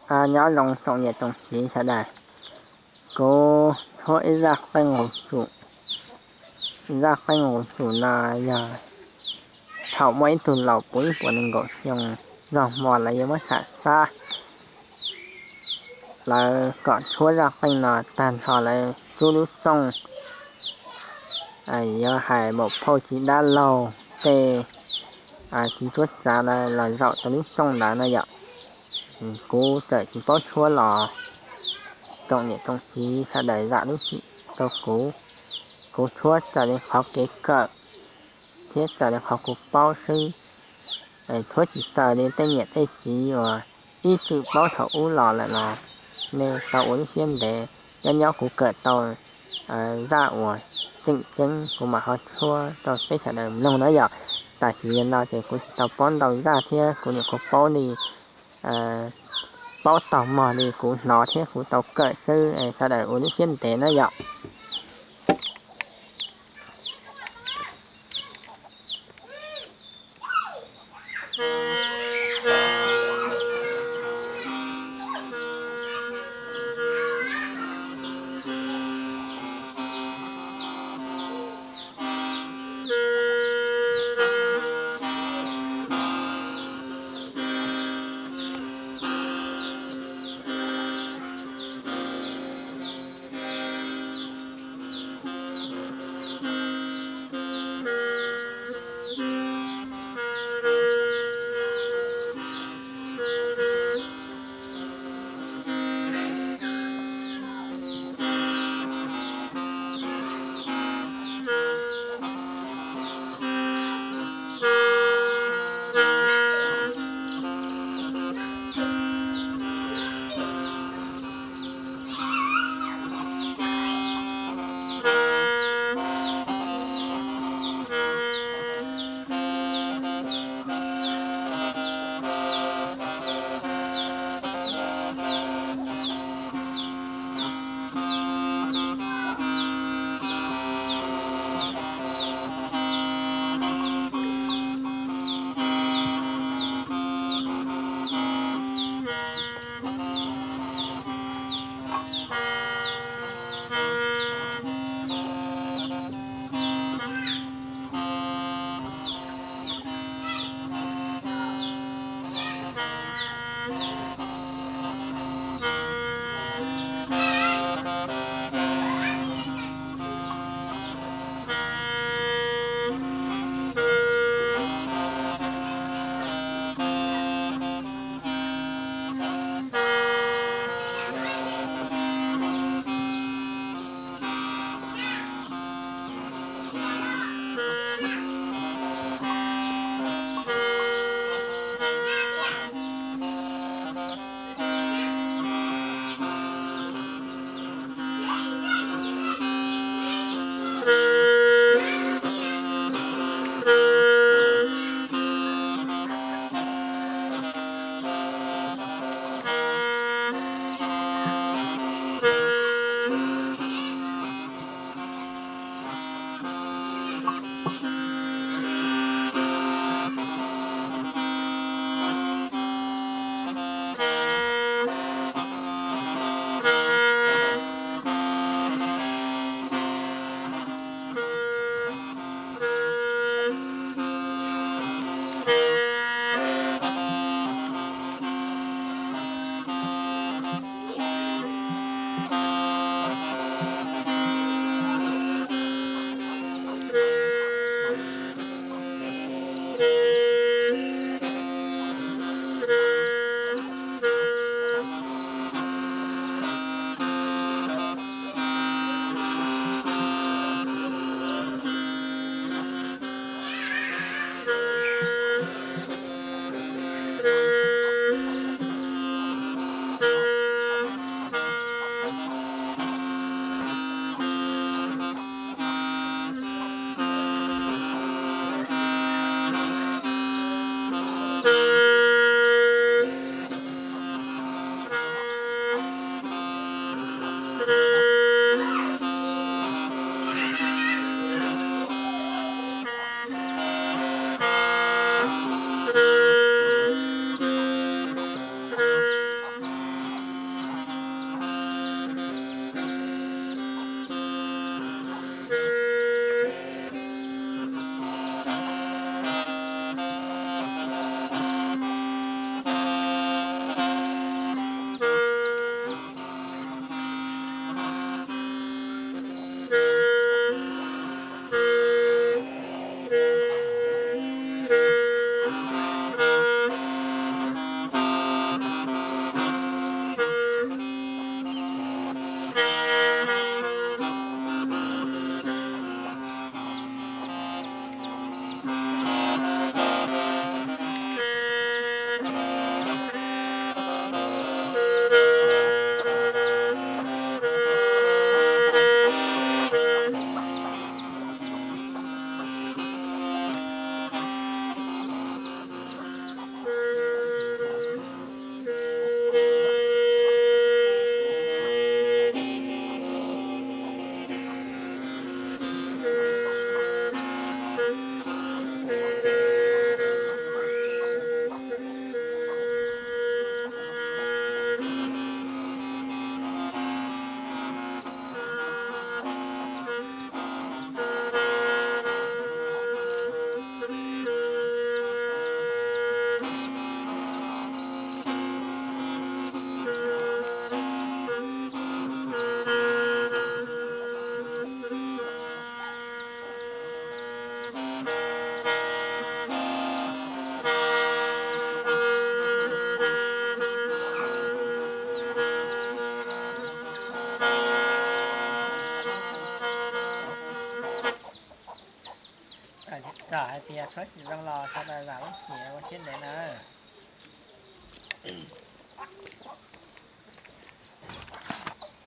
Nyob zoo tsoom niam tsoom txiv sawv daws, kuv tshuab ib zaj qeej nqus tsum. Zaj qeej nqus tsum no yog thaum muaj ib tug laus puv ib puas nees nkaum xyoo, zog hmo lawv yuav muab sam xab, lawv kom tshuab zaj qeej no tag nrho lawv rub lub rooj, yuav hais maum phauj txiv dab laug tej txiv tshuab txav lawv los zaum tau lub rooj ntawd no yom. Kuv txawm tsis paub tshuab los tsoom niam tsoom txiv sawv daws zam lub txim rau kuv. Kuv tshuab raws li qhov kev kawm thiab raws li qhov kuv paub xwb. Tshuab tsis raws li tej niam tej txiv uas ib txwm paub thaum ub los lawm los nej tau ua lub siab ntev. Nyob nyob kuv kawm tau zaj uas tseem ceeb kuv mam ho tshuab rau peb sawv daws mloog na yom. Tam sim no ces kuv tsis tau paub ntau zaj thiab kuv nyuam qhuav paub li, paub tau mog li kuv hnov thiab kuv tau kawm xwb, sawv daws ua lub siab ntev na yom. Zoo los sau tas zam lub nyiam ua siab ntev na.